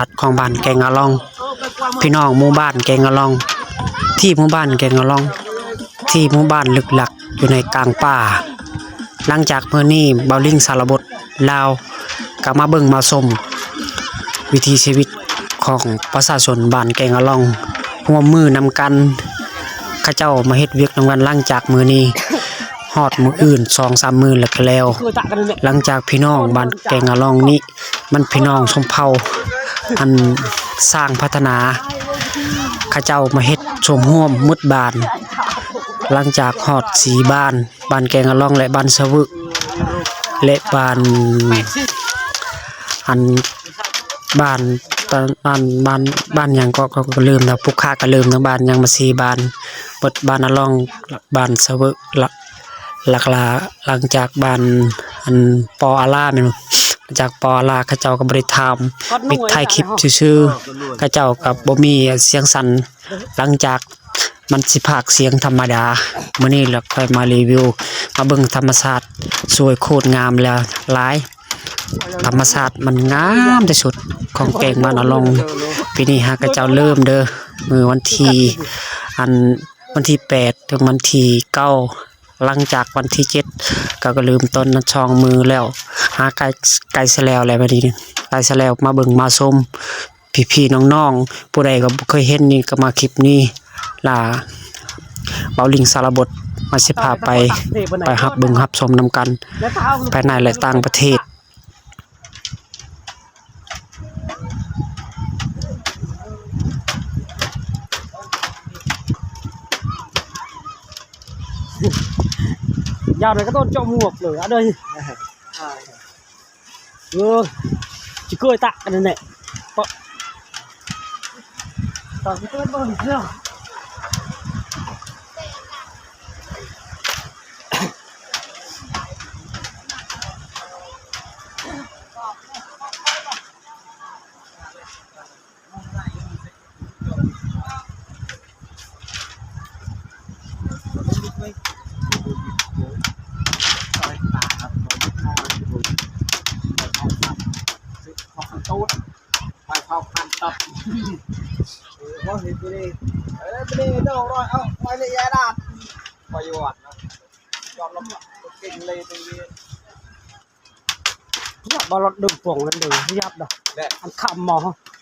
ລັດຂອງບ້ານແກງອາລອງ, ພີ່ນ້ອງໝູ່ບ້ານແກງອາລອງ, ທີ່ໝູ່ບ້ານແກງອາລອງ, ທີ່ໝູ່ບ້ານລຶກລັກຢູ່ໃນກາງປ່າ. ຫຼັງຈາກມື້ນີ້ ເບົາລິງສາລະບົດລາວ ກໍມາເບິ່ງມາຊົມວິຖີຊີວິດຂອງປະຊາຊົນບ້ານແກງອາລອງ ຮ່ວມມືນຳກັນ. ເຂົາເຈົ້າມາເຮັດວຽກນຳກັນ ຫຼັງຈາກມື້ນີ້ຮອດມື້ອື່ນ ສອງສາມມື້ແລ້ວກໍແລ້ວ. ຫຼັງຈາກພີ່ນ້ອງບ້ານແກງອາລອງນີ້ ມັນພີ່ນ້ອງຊົນເຜົ່າ ອັນສ້າງພັດທະນາ ເຂົາເຈົ້າມາເຮັດໂສມຮ່ວມໝົດບ້ານ. ຫຼັງຈາກຮອດສີ່ບ້ານ ບ້ານແກງອາລອງ ແລະ ບ້ານສະວຶ ແລະ ບ້ານ ອັນ ບ້ານ ບ້ານ ບ້ານ ບ້ານຫຍັງເກາະ ກໍລືມແລ້ວ ປຸກຄະກໍລືມແລ້ວ ບ້ານຫຍັງມາສີ່ບ້ານ ເບິດບ້ານອາລອງ ບ້ານສະວຶ ລະ ຫຼັກລະ ຫຼັງຈາກບ້ານ ອັນ ປໍອາລາແມ່ນບໍ່? ຈາກປໍອາລາ ເຂົາເຈົ້າກໍບໍ່ໄດ້ຖາມ ມິດຖ່າຍຄລິບຊື່ໆ ເຂົາເຈົ້າກໍບໍ່ມີສຽງສັ່ນ. ຫຼັງຈາກມັນຊິພາກສຽງທຳມະດາ ມື້ນີ້ລະຄ່ອຍມາຣີວິວ ມາເບິ່ງທຳມະຊາດ ສວຍໂຄດງາມແລ້ວຫຼາຍ. ທຳມະຊາດມັນງາມທີ່ສຸດຂອງແກງບ້ານອາລອງ. ປີນີ້ຫາກະເຈົ້າເລີ່ມເດີ ມື້ວັນທີ ອັນ ວັນທີແປດ ເຖິງວັນທີເກົ້າ. ຫຼັງຈາກວັນທີເຈັດ ກໍ ກໍເລີ່ມຕົ້ນສອງມື້ແລ້ວ ຫາໃກ້ ໃກ້ຊິແລ້ວແລ້ວ ບັດນີ້ໃກ້ຊິແລ້ວ ມາເບິ່ງມາຊົມ ພີ່ໆນ້ອງໆ ຜູ້ໃດກໍບໍ່ເຄີຍເຫັນນີ້ກໍມາຄລິບນີ້ລະ ເບົາລິງສາລະບົດ ມາຊິພາໄປ ໄປຮັບເບິ່ງຮັບຊົມນຳກັນ ພາຍໃນ ແລະ ຕ່າງປະເທດ. ຢາວໃນກະໂຕນເຈາະໝວກເລີຍອະເດີ. ເອີ ຊິເຄີຍຕະອັນນັ້ນແຫຼະ ເພາະ ຕອນເກີດບໍ່ເຊື່ອ. ຢາກບໍ່ລົດດຶງພວງນັ້ນເດີ ຢາກດອກ ແລະ ອັນຄຳໝໍ.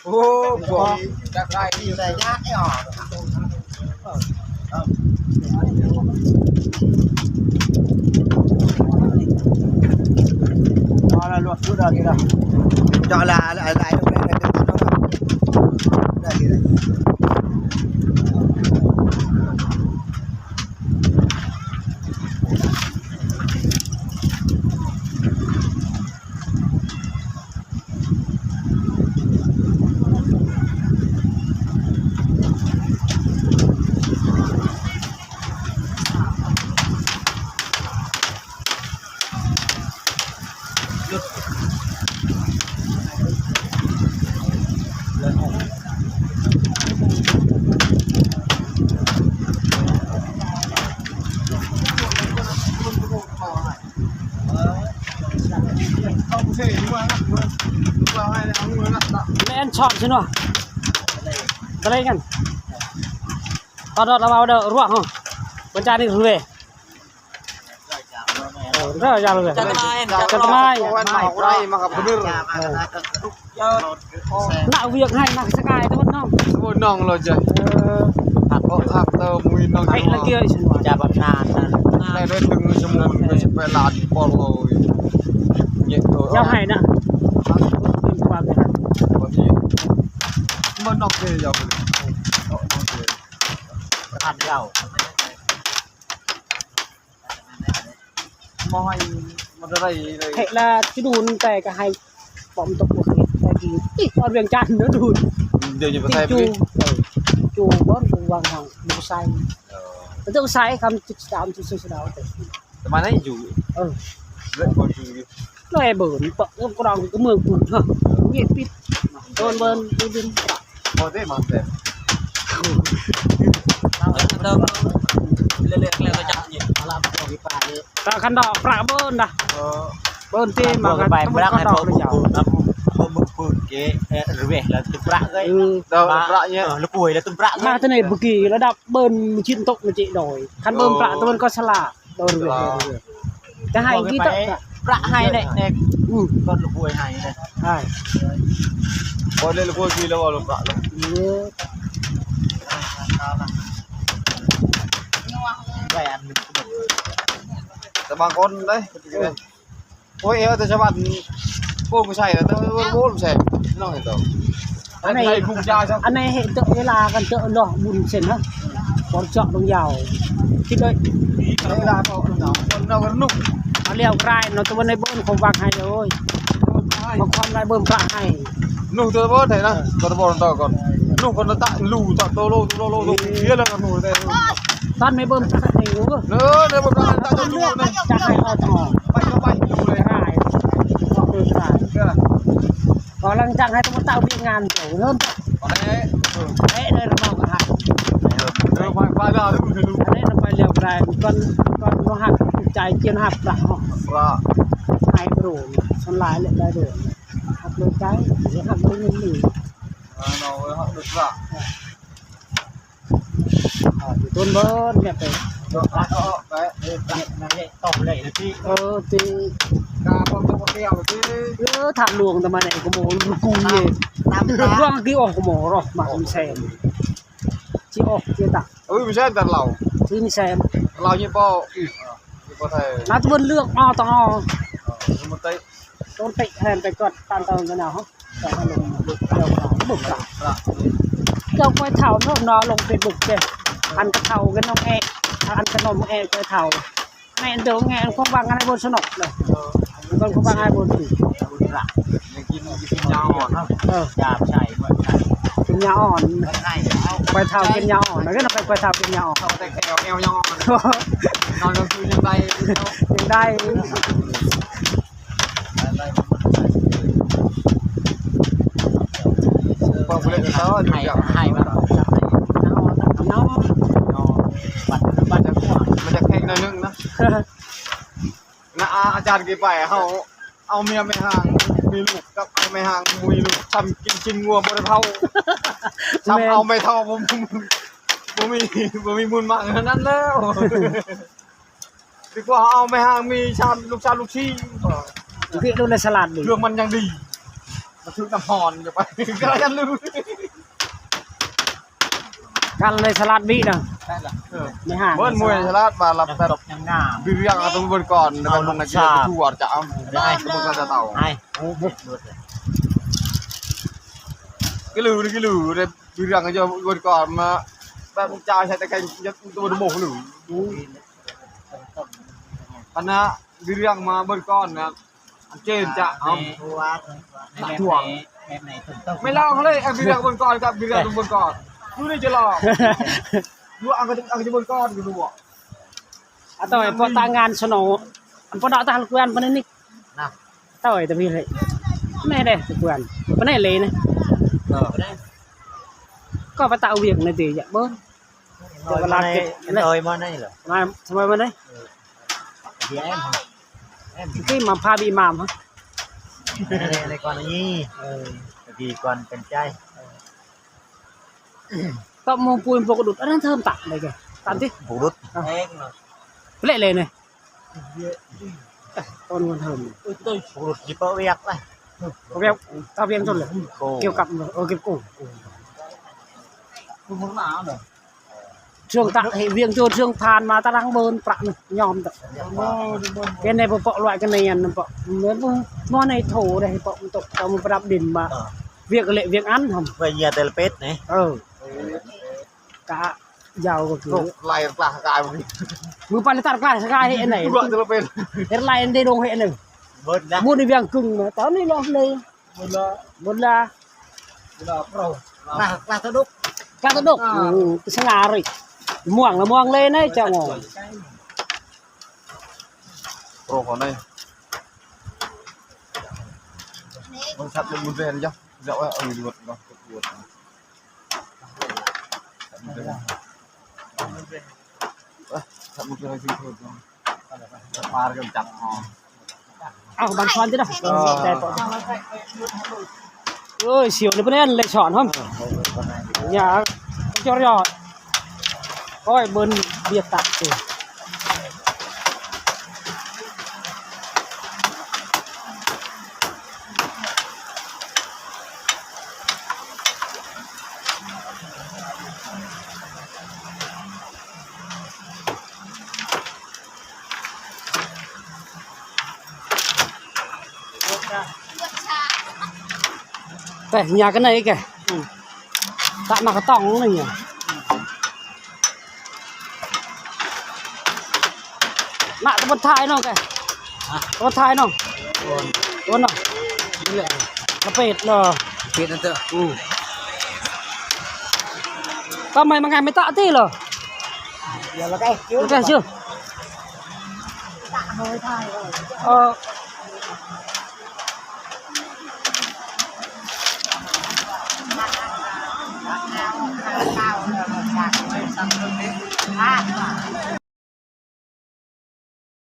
ໂອ້ ພວງຈັກໄດ້ຢູ່ໃນຍາດໄດ້ອອກ. ເຈາະລະ ລະ ລະ Mẹ ăn chọn chứ nó. Cái đấy ngăn. Tao đó là vào đó ruộng không? Bên cha đi rùi về. ເອີ ເດີ ຢ່າເລີຍ ຈັດມາ ຈັດມາ ມາກັບເພິ່ນ. ເອີ ນະວຽກໃຫ້ນະສະກາຍຕະວັນນ້ອງ ໂອ້ຍ ນ້ອງເລີຍຈ້ະ. ເອີ ຜັກເອົາຜັກເຕີມ ອຸ້ຍ ນ້ອງ ໄປລະເກີຍ ຈາບັດນານ ໄດ້ເຖິງຊົ່ວໂມງ ໄປສິບແປດລ້ານປອນເລີຍ ເຍາະເອີ ເຈົ້າໃຫ້ນະ ເປັນຄວາມເປັນ ບໍ່ນອກເດຍ ເຈົ້າ ນອກເດຍ ປະທານເຈົ້າ. ບໍ່ໃຫ້ ບໍ່ໄດ້ເລີຍ ເທະລະຊິດູນ ແຕ່ກໍໃຫ້ປ້ອມຕົກບໍ່ເຄີຍ ແຕ່ກີ້ ອີກອອນວຽງຈັນເນາະດູນ ດຽວຢູ່ປະເທດ ເອີ ຢູ່ບ່ອນວາງເຮົາບໍ່ໃສ່ ເອີ ແຕ່ຕ້ອງໃສ່ຄຳສິບສາມ ສິບສີ່ ສິບຫ້າ ປະມານນັ້ນຢູ່ ເອີ ເລີຍບໍ່ຢູ່ ເລີຍເບິ່ງ ປະ ເອີ ກະດອງກະເມືອງປຸ້ນເນາະ ເວຍປິດ ໂດນເບິ່ງ ບໍ່ໄດ້ມາແຕ່ ຕາຄັນດອກປະເບິ່ນນະ ເອີ ເບິ່ນຕີມາກັນ ໄປບລັກໃຫ້ພວກ ພວກ Mục phương kế, ơ, rveh là tum praq ơi. ເອີ Đó, praq nhé. Ơ, là cuối là tum praq ơi. ມາແຕ່ໃນບຸກີລະດັບເບິ່ນຊິນຕົກມາຈິດອຍ ຄັນເບິ່ນປະ Ồ. ຕະເວັນກໍສະຫຼາດ ໂດຍ Đó. ຈະໃຫ້ Còn ທີ່ cái ຕົກ phải praq hay này, này. ອືມ Còn là cuối hay này. ໃຊ່ Coi đây là cuối kỳ là vào là praq. ເອີ Vậy ăn. ແຕ່ບາງຄົນເດ້ ໂອ້ຍ ເອີ ແຕ່ຊາວບ້ານໂກງໃສ່ ແຕ່ບໍ່ຮູ້ແຊງ ນ້ອງເຫັນດອກ ອັນນີ້ ໃຫ້ພຸກຢາຊະ ອັນນີ້ເຮັດເວລາກັນເຈາະເນາະ ບຸນເຊັ່ນນະ ບ່ອນເຈາະລົງຍາວ ຄິດໄວ້ ເວລາເນາະ ເນາະ ເນາະ ນຸກ ອາ ລ້ຽວກາຍເນາະ ແຕ່ວ່າໃນເບິ່ນຂອງວັງໄຮເອີຍ ມາຄວາມໃນເບິ່ນພະໄຮ ນຸກ ແຕ່ບໍ່ໄດ້ນະ ເອີ ກໍບໍ່ຕ້ອງກ່ອນ ນຸກ ຄົນຕະ ລູຕະ ໂຕໂລ ໂຕໂລ ໂຕໂລ ເອີ ເສຍແລ້ວກໍໜູແຕ່ ຕອນໃນເບິ່ງພະໄຮຢູ່ ເອີ ໃນເບິ່ງພະໄຮຕາຈະຢູ່ນະ ຈະໃຫ້ອອກຈາກ ໄປກໍໄປຢູ່ເລີຍ ໄດ້ ອອກເດີນທາງ ເອີ ກໍຫຼັງຈາກໃຫ້ຕົວເຕົ້າວຽກງານໂຕເລີ່ມ ເອີ ເອີ ເດີນມາກໍຫາ ເອີ ໄປ ໄປແລ້ວ ອັນນີ້ໄປແລ້ວໄດ້ ກ່ອນ ກ່ອນບໍ່ຮັກໃຈ ຈຽນຮັບລະ ລະ ໃຫ້ໂຕ ສ່ວນຫຼາຍແຫຼະໄດ້ເດີ ຮັກໂດຍໃຈ ຮັກໂດຍເງິນນີ້ ອ່າ ເນາະ ຮັກໂດຍລະ ອ່າ ຕົ້ນເບີນແບບ ເອີ ຕິ ກາປ້ອມຕົວແກ້ວຕິ ເອີ ຖາດຫຼວງຕະມາແດ່ກໍບໍ່ຮູ້ກູເຍ ຕາມຕາ ດວງທີ່ອອກກໍບໍ່ຮອດມາແຊມ ຊິອອກຊິຕະ ເອີ ແຊມຕະເຫຼົ່າ ຊິມີແຊມ ເຫຼົ່ານີ້ບໍ່ ນີ້ບໍ່ໄທ ນາຕະເບິ່ນເລືອກ ອ ຕ ອ ເອີ ບໍ່ໄທ ຕົ້ນຕິແທນໄປກ່ອນ ຕາມຕາມກັນເນາະ ເຈົ້າໄປເຖົ້າເນາະ ລົງເຟສບຸກເດ້ ອັນກະເຖົ້າກັນນ້ອງແອ ອັນກະນ້ອງແອກະເຖົ້າ ແມ່ນໂຕແງຂອງວັງອັນໃນບົນສະໜອກເນາະ ເອີ ຂອງວັງໃນບົນຕິ ຍັງກິນ ກິນຢາອ່ອນເນາະ ເອີ ຢາໃສ່ ກິນຢາອ່ອນ ໄປເຖົ້າກິນຢາອ່ອນ ແລ້ວກໍໄປເຖົ້າກິນຢາອ່ອນ ເຂົາແຕ່ແອວ ແອວຍັງອ່ອນ ນອນກາງຄືນຍັງໄດ້ ຍັງໄດ້ ເວົ້າຜູ້ເລັກເຂົາ ໃຫ້ ໃຫ້ມາ ເນາະ ບັດ ບັດ ມັນຈະແຂງໜ້ອຍໜຶ່ງນະ ນະ ອາ ອາຈານກີ້ໄປ ເຮົາເອົາເມຍແມ່ຮ້າງ ມີລູກກັບເອົາແມ່ຮ້າງ ບໍ່ມີລູກ ຊ່ຳກິນຊີ້ນງົວບໍ່ໄດ້ເຜົາ ຊ່ຳເອົາແມ່ເຖົ້າ ບໍ່ ບໍ່ມີ ບໍ່ມີບຸນໝັ້ງເທົ່ານັ້ນແລ້ວ. ດີກວ່າເອົາແມ່ຮ້າງມີຊາມ ລູກຊາມລູກສີ່ ເຮັດໂລດ ສະຫຼາດດີ ເລື່ອງມັນຍັງດີ ມັນຖືກນ້ຳຮ້ອນ ຢ່າໄປ ກໍຍັງລືມ ກັນເລີຍສະຫຼາດບີນະ ເອີ ແມ່ຮ້າງ ເບິ່ງມວຍສະຫຼາດ ວ່າລະແບບ ຍັງງາມ ບີເລື່ອງເອົາຕົວເບິ່ງກ່ອນ ແລ້ວມັນນະກິນໄປທົ່ວຈະເອົາ ໄດ້ ເບິ່ງກໍຈະເຕົາ ໄອ້ ກິລື ກິລື ເດ້ ເລື່ອງກໍເບິ່ງກ່ອນມາ ແບບຈາຍໃສ່ແຕ່ໄກ ຕົວໂມງຫຼື ອັນນະ ເລື່ອງມາເບິ່ງກ່ອນນະ ອັນເຈນຈະເອົາ ແມ່ນລາວເລີຍ ເອົາເລື່ອງເບິ່ງກ່ອນກັບເລື່ອງເບິ່ງກ່ອນ ຢູ່ນີ້ຈະລອ ຢູ່ອັນກໍ ອັນກໍຈະເບິ່ງກ່ອນຢູ່ບໍ່ ອາ ຕໍ່ໄປ ພວກຕາງານສະໜໍ ອັນປະເນາະຕາງກວນປະເນນີ້ ນະ ຕໍ່ໄປຕະບີເລີຍ ແນ່ເດ້ຕະກວນ ປະເນເລີຍນະ ກໍໄປຕາວຽກໃນເດຍ ຢາກເບິ່ງ ເວລາເກັບ ເອີ ມາ ສະໄໝມາໄດ້ ທີ່ມາພາບີມາມ ໃນ ໃນກ່ອນນີ້ ເອີ ທີ່ກ່ອນເປັນໃຈ ຕອບໝູ່ປູນປົກກະດຸດ ອັນນັ້ນເທີມຕະເລີຍ ຕາມຕິ ປົກກະດຸດ ເອງເນາະ ເລະເລີຍນີ້ ຕອນມັນເທີມ ປຸກລຸດຊິເປີວຽກລະ ວຽກ ຕາວຽງຊົນເລີຍ ກ່ຽວກັບ ເອີ ເກັບກູ້ ຊ່ວງຕະເຫວຽງໂຈນ ຊ່ວງຜ່ານມາຕາລັງເບີນປະນະ ຍອມຕະ ເປັນໃນບໍ່ເປາະລວຍກັນໃນອັນນັ້ນເປາະ ເໝືອນບໍ່ໃນໂຖໃດເປາະມັນຕົກ ເອົາມາປະດັບດິນມາ ວຽກເລະວຽກອັນ ເພື່ອເຫຍື່ອແຕ່ລະເປັດນີ້ ເອີ ກະຍາວກໍຄື ໄລ່ກະກາຍ ມືປານຕັດກະກາຍເຮັດອັນໃດ ເຮັດໄລ່ອັນໃດລົງເຮັດອັນໜຶ່ງ ເບິດລະ ໝູ່ໃນວຽງກຶ່ງນະ ຕອນນີ້ລະເລີຍ ໝົດລະ ໝົດລະ ກະກະຕະດົກ ກະກະຕະດົກ ສະຫງ່າເລີຍ ມ່ວງລະມ່ວງເລີຍນະເຈົ້າ ໂອ້ ຂໍໜ້ອຍ ມັນສັດເປັນບຸນແລນຈ້ະ ເຈົ້າເອີຍ ເອົາຢູ່ ເອີຍ ຖ້າມັນເປັນສິ່ງທີ່ ປາກຳຈັດ ອໍ ເອົາບັນຊອນຕິເນາະ ເອີ ແຕ່ກໍ ເອີຍ ສຽວນີ້ເພິ່ນແມ່ນໄດ້ສອນພ້ອມ ຢ່າຈອດຢອດ ໂອ້ຍ ເບິ່ນບຽດຕັດຕິ. ໄປ ຍາກັນໄດ້ແກ ອືມ ຕະມາກະຕ້ອງນີ້ ມາຕະບົນທ້າຍນ້ອງແກ ຮະ ຕະບົນທ້າຍນ້ອງ ໂດນ ໂດນເນາະ ນີ້ແຫຼະ ກະເປັດເນາະ ເປັດນັ້ນເຕີ ອືມ ກະໄມ້ມາໄງໄມ່ຕະຕິເລີ ດຽວລະໄກ ລະໄກຊື່ ເອີ